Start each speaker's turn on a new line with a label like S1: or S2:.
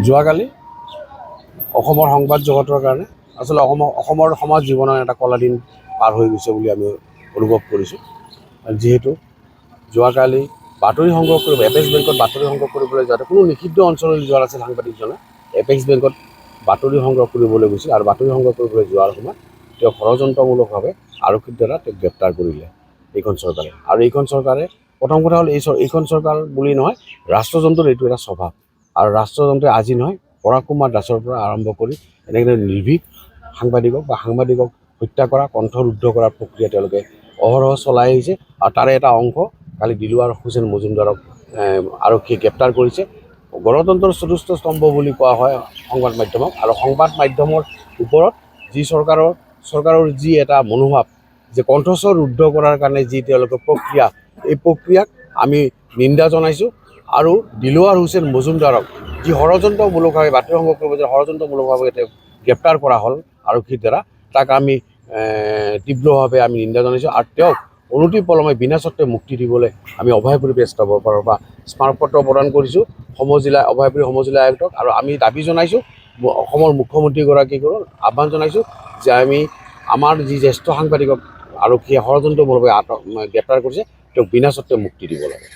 S1: যোৱাকালি অসমৰ সংবাদ জগতৰ কাৰণে, আচলতে অসমৰ সমাজ জীৱনৰ এটা কলা দিন পাৰ হৈ গৈছে বুলি আমি অনুভৱ কৰিছোঁ। যিহেতু যোৱাকালি বাতৰি সংগ্ৰহ কৰিব এপেক্স বেংকত বাতৰি সংগ্ৰহ কৰিবলৈ যাওঁতে, কোনো নিষিদ্ধ অঞ্চললৈ যোৱা নাছিল সাংবাদিকজনে, এপেক্স বেংকত বাতৰি সংগ্ৰহ কৰিবলৈ গৈছিল আৰু বাতৰি সংগ্ৰহ কৰিবলৈ যোৱাৰ সময়ত তেওঁক ষড়যন্ত্ৰমূলকভাৱে আৰক্ষীৰ দ্বাৰা তেওঁক গ্ৰেপ্তাৰ কৰিলে এইখন চৰকাৰে। আৰু এইখন চৰকাৰে, প্ৰথম কথা হ'ল এইখন চৰকাৰ বুলি নহয়, ৰাষ্ট্ৰযন্ত্ৰৰ এইটো এটা স্বভাৱ। আৰু ৰাষ্ট্ৰযন্ত্ৰই আজি নহয়, পৰাগ কুমাৰ দাসৰ পৰা আৰম্ভ কৰি এনেকৈ নিৰ্ভীক সাংবাদিকক বা সাংবাদিকক হত্যা কৰা, কণ্ঠৰুদ্ধ কৰাৰ প্ৰক্ৰিয়া তেওঁলোকে অহৰহ চলাই আহিছে। আৰু তাৰে এটা অংশ কালি দিলোৱাৰ হুছেইন মজুমদাৰক আৰক্ষীয়ে গ্ৰেপ্তাৰ কৰিছে। গণতন্ত্ৰৰ চতুৰ্থ স্তম্ভ বুলি কোৱা হয় সংবাদ মাধ্যমক। আৰু সংবাদ মাধ্যমৰ ওপৰত যি চৰকাৰৰ চৰকাৰৰ যি এটা মনোভাৱ যে কণ্ঠস্বৰ ৰুদ্ধ কৰাৰ কাৰণে যি তেওঁলোকৰ প্ৰক্ৰিয়া, এই প্ৰক্ৰিয়াক আমি নিন্দা জনাইছোঁ। আৰু দিলোৱাৰ হুছেইন মজুমদাৰক যি ষড়যন্ত্ৰমূলকভাৱে বাতৰি সংগ্ৰহ কৰিব যে ষড়যন্ত্ৰমূলকভাৱে তেওঁক গ্ৰেপ্তাৰ কৰা হ'ল আৰক্ষীৰ দ্বাৰা, তাক আমি তীব্ৰভাৱে আমি নিন্দা জনাইছোঁ। আৰু তেওঁক অনতি পলমে বিনা চৰ্তে মুক্তি দিবলৈ আমি অভয়পুৰী প্ৰেছ ক্লাবৰ পৰা স্মাৰকপত্ৰ প্ৰদান কৰিছোঁ অভয়পুৰী সমজিলা আয়ুক্তক। আৰু আমি দাবী জনাইছোঁ, অসমৰ মুখ্যমন্ত্ৰীগৰাকীকো আহ্বান জনাইছোঁ যে আমি আমাৰ যি জ্যেষ্ঠ সাংবাদিকক আৰক্ষীয়ে ষড়যন্ত্ৰমূলকভাৱে গ্ৰেপ্তাৰ কৰিছে, তেওঁক বিনা চৰ্তে মুক্তি দিব লাগে।